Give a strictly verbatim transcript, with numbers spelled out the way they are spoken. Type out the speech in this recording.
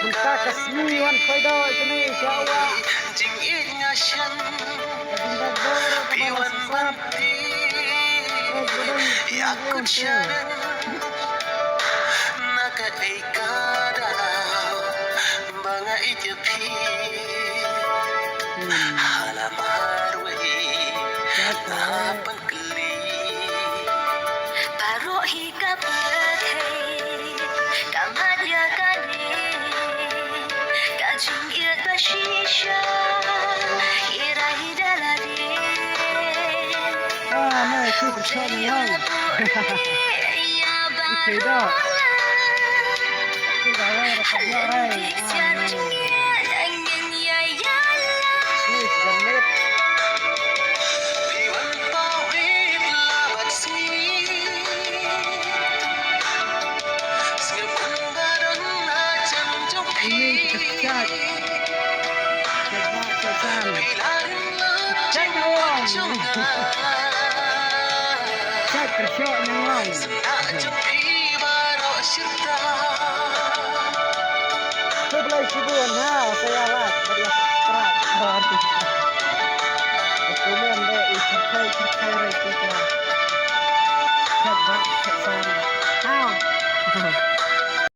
Mynta ka sngi wan poi doh shane sha wah. Jingïeit nga shen. Ka jingdap dor ba la sasar. Ïa kut sha na kaei ka daw ba nga ïeit ïa phi. Hmm. Hala marwei nga pynkylla. Baroh hi ka pyrthei ka mad ïa kane. Ka jingïeit ba shisha i rai da lade. Ah, no, tu ka shot ni, wow. Ïa baroh. Chat ka shot ni, wow. Khublei shibun ha, sa ïa like bad ïa subscribe. Comment de i chirkai chirkai rai kita. Chat ba chat san. Ha.